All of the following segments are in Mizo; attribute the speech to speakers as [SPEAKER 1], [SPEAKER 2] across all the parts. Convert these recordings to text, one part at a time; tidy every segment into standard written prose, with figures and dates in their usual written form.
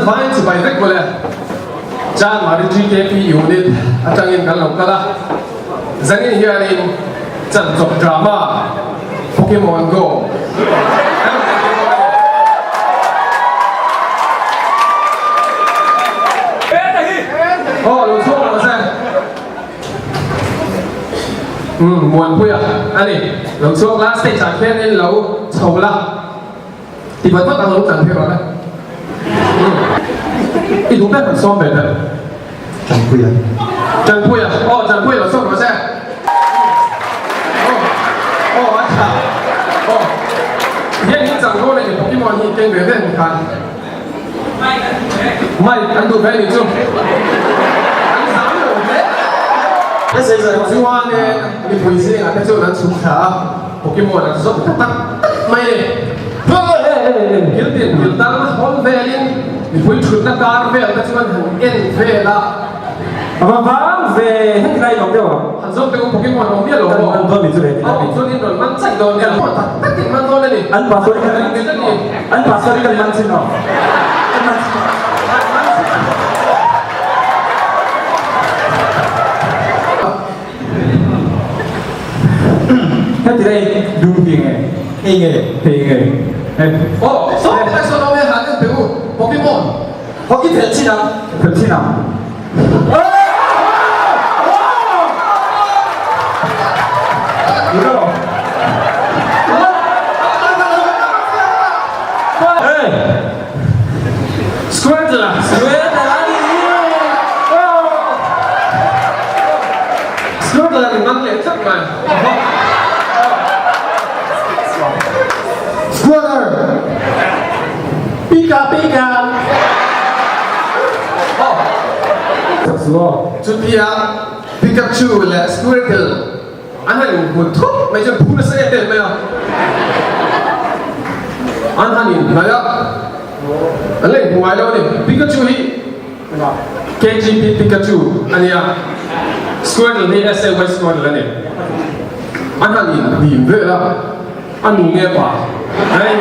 [SPEAKER 1] zavaiin chibai vek mawle. Chanmari GKP unit atangin kan lo kal a, zanin hianin chanchawp drama Pokemon Go kan rawn entir dawn a ni. Aw lo chhuak rawh se. Umm Muanpuia a ni. Lo chhuak la stage ah khianin lo chho la. Ti vat vat ang lo tlan phei rawh le. I duh ber han sawm ve ber.
[SPEAKER 2] Tanpuia.
[SPEAKER 1] Tanpuia. Aw Tanpuia lo sawm rawh se. Aw. Aw a tha. Aw. Hian in chang dawn a ni Pokemon hi keng ve ve ang khan. Mic an duh ve ni chu. An zam lo hle. Chuan mipui zingah te chuan an chhuk thla a. Pokemon an zawng ta tak tak mai a ni. Thil tin thil dang hawn velin mipui thutna kar vel te chuan han en vel a.
[SPEAKER 3] A va vang ve heti lai awm deuh ang.
[SPEAKER 1] Han zawng teh u Pokemon awm miah lo maw?
[SPEAKER 3] Kan dawn ni chu ve ti
[SPEAKER 1] lai. Chuan in rawn man chaih dawn nia. Tak takin man dawn a ni.
[SPEAKER 3] An pastor hi kan an pastor hi kan man chin aw. Kan man chin. Heti lai duh hi nge? Hei nge? Hei nge? Hei.
[SPEAKER 1] Aw, saw tilai sawn awm e, han en teh u, Pokemon.
[SPEAKER 2] Hockey phelh chin ang.
[SPEAKER 3] Phelh chin ang.
[SPEAKER 1] Squirtle a.
[SPEAKER 3] Squirtle a ni.
[SPEAKER 1] Squirtle a ni man leh tlat mai.
[SPEAKER 2] Squirtle.
[SPEAKER 3] Pika pika.
[SPEAKER 1] Chutia Pikachu leh Squirtle An han inhmu thup mai chuan phu nasa em em mai a. An han inhnaih a, an la inhmu ngai lo a ni. Pikachu hi KGP Pikachu a nia, Squirtle hi SAY Squirtle a ni. An han inhnim vel a, a nu nge pa? Hei,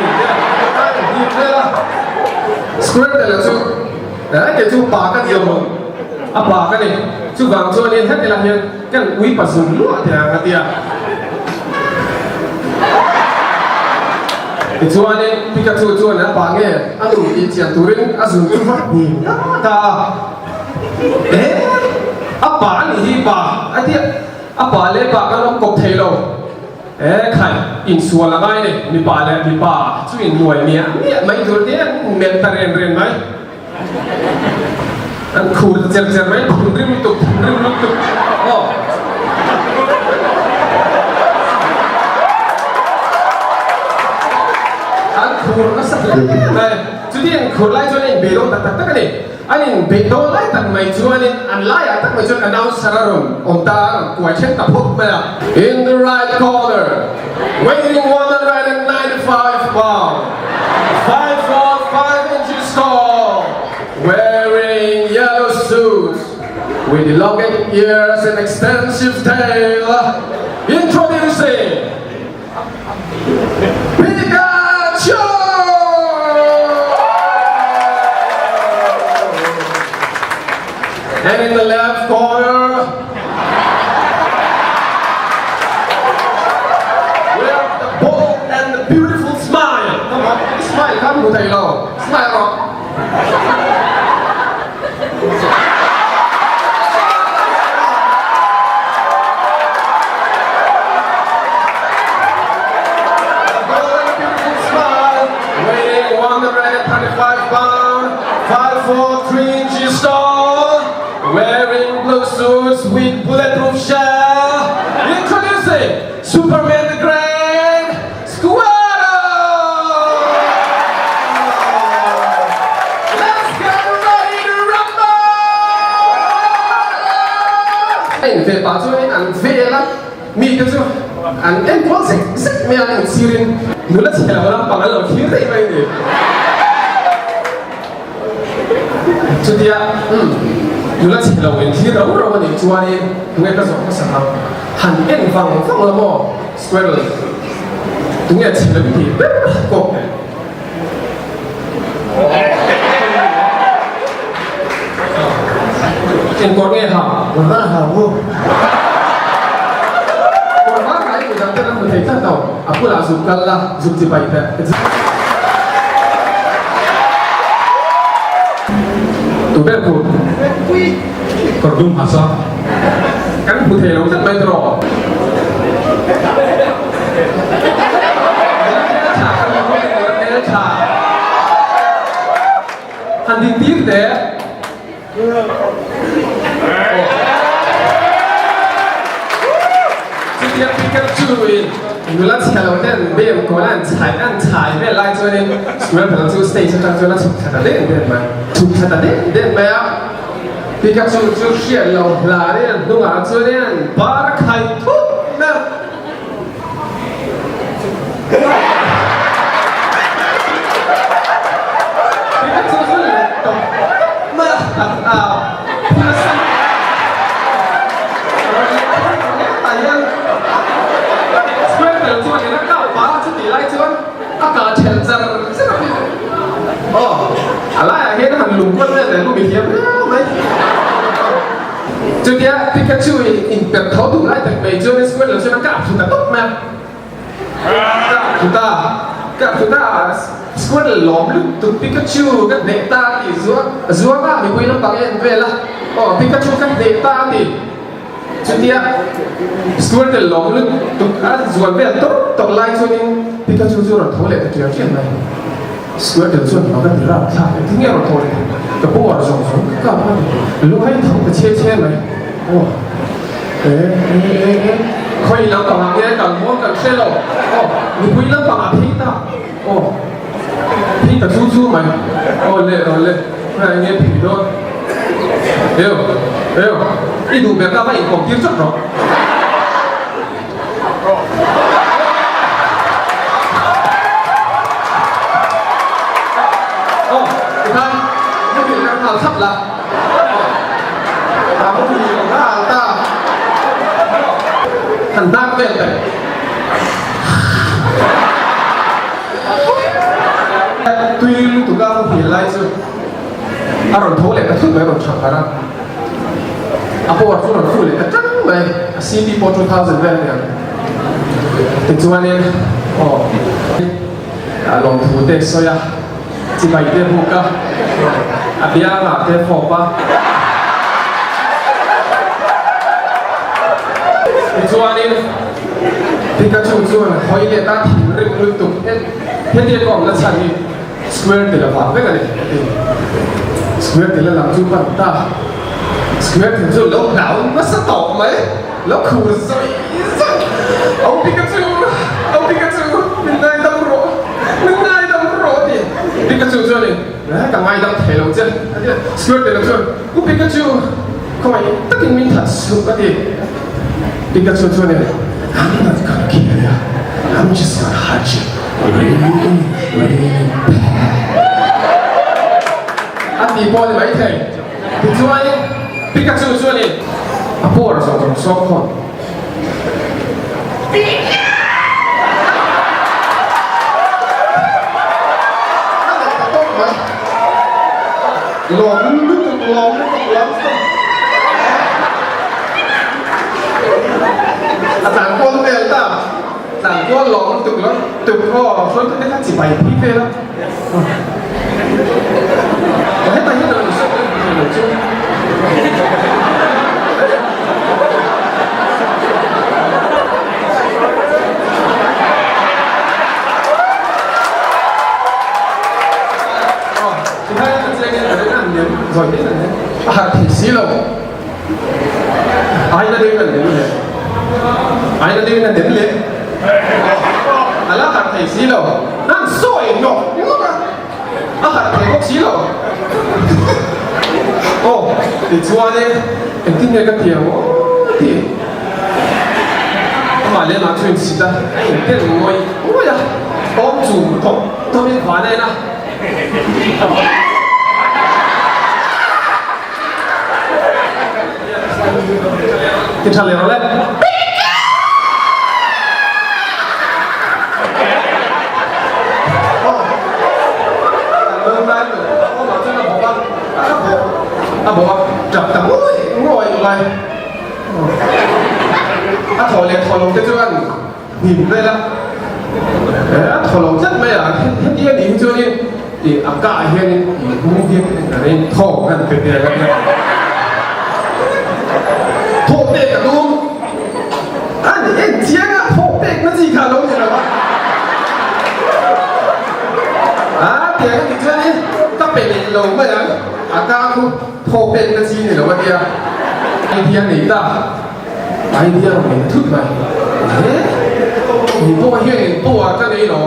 [SPEAKER 1] an inhnim vel a, Squirtle-a chu kei chu pa ka ni awm, a pa ka ni. Chuvang chuanin heti lah hian Kan ui pa zum luah teh ang a ti a. Tichuanin Pikachu chuan a pa nge a nu tih chian turin a zun chu va hnim ta a. Eh! A pa a nih hi pa a ti a. A pa leh pa kan awm kawp thei lo. Eh khai, insual a ngai ni, mipa leh mipa chu innuai miah miah mai tur te an melh ta ren ren mai. An khur ta cher cher mai, phun rim lutuk, phun rim lutuk. Aw. An khur nasa hle mai. Chuti an khur lai chuan a inbei dawn tak tak tak a ni. An inbei dawn lai tak mai chuanin an laiah tak mai chuan announcer a rawn awm ta a, a rawn kuai then ta phawt mai a. In the right corner, weighing 195 pounds, 5 foot 5 inches tall, wearing yellow suit with elongated ears and extensive tail, introducing Pikachu! And in the left corner, with the bold and the beautiful smile. Come on, smile kha hmu thei lo. Smile rawh. The bold and the beautiful smile, weighing 135 pounds, 5 foot 3 inches tall, wearing blue suits with bulletproof shell, introducing Superman the Great, Squirtle! Let's get ready to rumble! A inve pah chuanin an vel a, mite chu an enkual zek zek mai a, an inchhirin nula chhe lo lampang an lo thlir daih mai a ni. Chutia umm nula chhe lo in thlir rau rau a nih chuanin tunge ka zawh hmasa ang? Han en vang vang la maw Squirrel tunge chhe lo i tih ber kawk? Eng kawr nge ha?
[SPEAKER 2] Kawr var ha u.
[SPEAKER 1] Kawr var ha i hmu dang ten an hmu thei tlat lo. A bulah zuk kal la, zuk chi pai teh. Tu ber khu? Kawr dum ha sa. Kan hmu thei lo tlat mai tawh. Han ding tir teh. Chutia Pikachu in nula chhe lo ten bem kawl an chhai an chhai vel lai chuanin Squirtle chu stage atang chuan a chhuk thla ta den den mai. Chhuk thla ta den den mai a, Pikachu chu hriat lo hlarin a hnungah chuanin an bar khai thut mai a. Chutia Pikachu in inperh tho duh lai tak mai chuan Squirtle chuan a kap thlu ta tawp mai a. Kap thlu ta, kap thlu ta, Squirtle lawm lutuk Pikachu ka hneh ta a tih zuang zuang a mipui lampang en vel a, aw Pikachu ka hneh ta a ti. Chutia Squirtle lawm lutuk a zuan vel tawrh tawrh lai chuanin Pikachu chu a rawn tho leh ta ṭial ṭial mai. Squirtle chuan mak a ti rap thlak engtin nge a rawn tho leh thei? Ka power zawng zawng ka kap a ni, lu hai tho ta chhe chhe mai. Aw. E e e e khawi lampangah nge kal mawn kan hre lo. Aw nupui lampangah phei ta. Aw phei ta chu chu mai. Aw le aw le khawiah nge phei dawn. Eu eu i duh ber ta va inkawm tir chawt rawh. Aw tikhan nupui kan nghal thlap la. Han dak vel teh. Tui lutuk a muhil lai chu a rawn tho leh ta thut mai a rawn chhak harh a. A power chu rawn fu leh ta tang mai. A CP pawh 2000 vel a ni ang. Tichuanin aw a lawmthu te sawi a. Chibai te buk a, a biangah te fawp a. Tichuanin Pikachu chuan hawi let a thinrim lutuk hetia ka awmna chhan hi Squirtle a vang vek a ni a ti. Squirtle a lam chu pan ta. Squirtle chu lo hlau nasa tawh mai, lo khur zawih zawih. Au Pikachu! Au Pikachu! Min ngaidam rawh! Min ngaidam rawh a ti. Pikachu chuan in, Eh, ka ngaidam thei lo che a ti a. Squirtle chuan, U Pikachu, khawngaih takin min that suh a ti. Pikachu chuan in, I'm not gonna kill you, I'm just gonna hurt you really, really bad. A ti pawh a ni maithei. Tichuan Pikachu chuan in a pawr zawng zawng sawm khawn. A let ta tawp mai. Lawm lutuk, lawm lutuk, lawm lutuk. A tlan kual vel ta. Tlan kual lawm lutuk lawm lutuk aw hruaitu te kha chibai phei vel a. Hetah hian a rawn zawk em tih lo chu. Aw, tikhai a chiang in a ring an nem zawi hian an nem a harh thei si lo. Aina deuhin an nem leh. Aina deuhin a nem leh. A la harh thei si lo. An sawi nawk nawk a, a harh thei bawk si lo. Aw, tichuanin engtin nge ka ti ang aw ti. Amah leh amah chu insit a, a intel ngawih ngawih a, awm chung tawp tawpin van a en a. Ti tha leh rawh le. A bawk a, tap ta ngawih ngawih. mai. A thaw leh thaw lo te chu an hnim vel a, a thaw lo tlat mai a, heti a nih hi chuanin ih a kah hianin ih hung hian an in thawk an pe tel a nia. Thawk pek a tum a ni en chiang a, thawk pek na chi kha a lo ni lo a. A tiang a nih chuanin ka pe leh lo mai ang, a ka khu thawk pek na chi ni lo a nia. Idea nei ta. Idea rawn nei thut mai. He mi pawh hian power ka nei lo.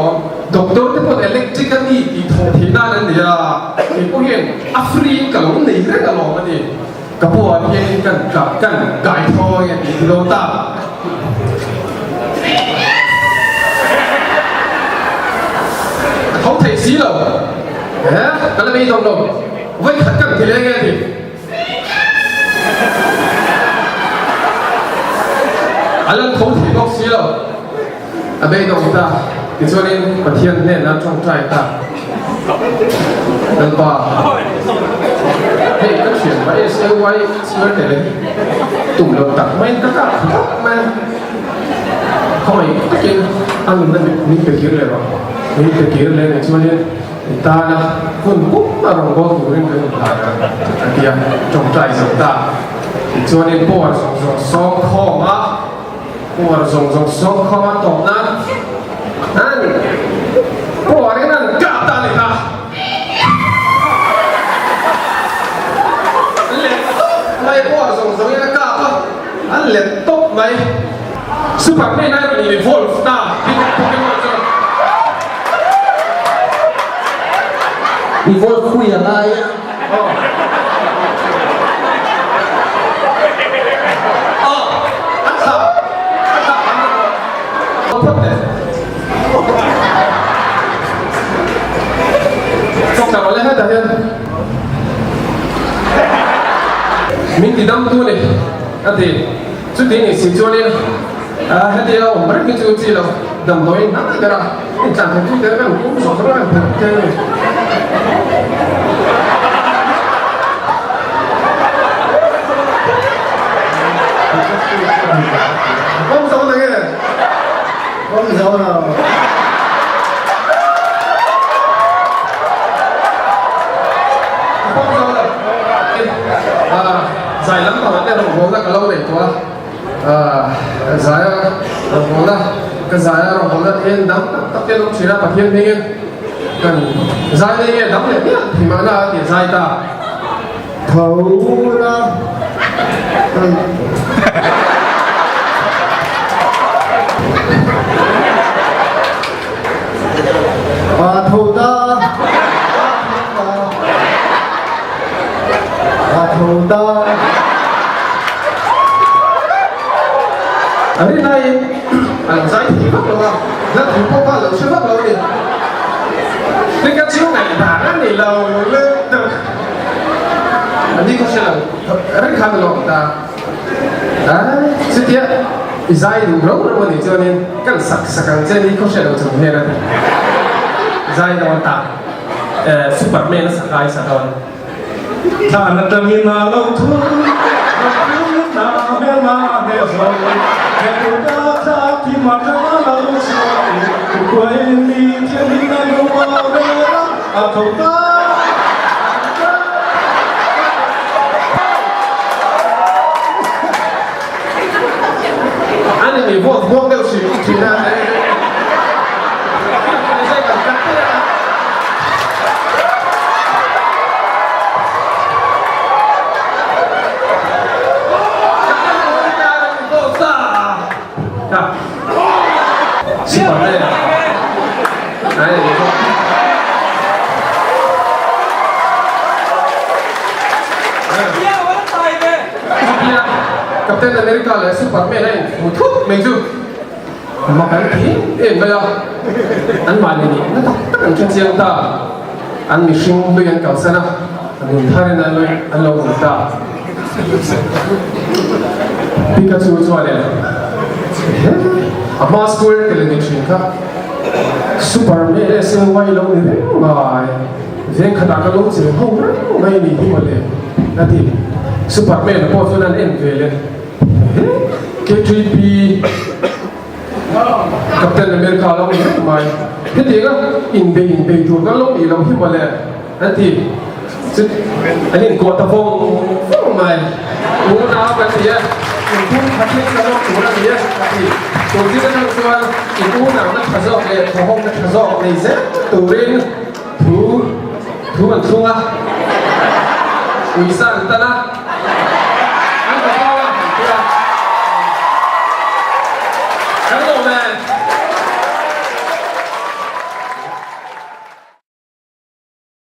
[SPEAKER 1] Doctor te pawh electric a ni tih thawh theih nan an nei a, kei pawh hian a free in ka lo nei reng alawm a ni. Ka power hian kan kan kai tho ang e tih ti lo ta. A tho thei si lo. He ka la nei dawm lo. Vawikhat kan ti leng e a ti. A lan tho thei bawk si lo. A beidawng ta. Tichuanin Pathian hnenah tawngtai ta. Lalpa, hei ka thian pa SAY chhiar tel hi tum lo tak maiin ka kah thla tawp mai a. Khawngaih takin a nunna min pe kir leh rawh. Min pe kir leh nih chuanin I tana hun pum a rawn bawl turin kan inhlan ang, a ti a, tawngtai zo ta. Tichuanin power zawng zawng sawm khawm a, power zawng zawng sawm khawm a tawp nan an power in an kap ta a ni kha. An let tawp mai, power zawng zawng in a kap a, an let tawp mai. Superman a rawn evolve ta, Pokemon chuan.
[SPEAKER 2] Evolve pui a ngai a.
[SPEAKER 1] Aw. Aw, a thla, a thla an rawn awm phawt teh. Chawk ta rawh le hetah hian min ti dam tu ni a ti. Chuti ni si chuanin hetia awm reng hi chu chi lo damdawiin hnai ber a intlan thei tu te reng kum zawk reng phei te a ni. Bawm zo na nge?
[SPEAKER 2] Bawm zo lo.
[SPEAKER 1] Bawm zo lo. Zai lam pangah te rawngbawlna ka lo nei tawh a, zaia rawngbawlna ka zaia rawngbawlna te hian dang tak tak te an awm thin a, Pathian hmingin kan zai nei nge dang leh miah thei mahna a ti zai ta.
[SPEAKER 2] Tho la Pa tho ta. A tho ta.
[SPEAKER 1] A rin aiin a lo zai thei vak lo a, hla thu pawh kha a lo hre vak lo a ni. Pikachu ngaihdan a ni lo lutuk. A ni kha hre lo reng khan a lo awm ta. Ai, chutia i zai duh rau rau a nih chuanin kan sak sak ang che ni khaw hre lo chung hian a ti. Zai dawn ta. Superman a sak ai sa dawn.
[SPEAKER 4] Thlan atangin a lo thu na hmel a he zo he tu ta tha thi ma tha lo sawi tu kuai mi thian hi na nu ma ve la a tho ta.
[SPEAKER 1] Ani mi vote vuak deuh hrim thin a. Captain America leh Superman a inhmu thut mai chu mak an ti em em mai a, anmahni nih na tak tak an hre chiang ta, an mihring hlui an kalsan a, nun tharin an lo an lo nung ta. Pikachu chuanin a hma school tel ni thin kha Superman leh SAY lo ni reng mai, veng khatah ka lo cheng ho reng mai ni hi mawle a ti. Superman pawh chuan an en ve le. KGB Captain America lo ni reng mai. Hetianga inbei inbei tur kan lo nih loh hi mawle an ti. Chu an inkuah ta vawng vawng mai. Unau kan ni e, inpum khatin kan awm tur a ni e a ti. Tun zing atang chuan in unauna tha zawk leh thawhawmna tha zawk nei zel turin thu thu an thlung a, uisa an tan a.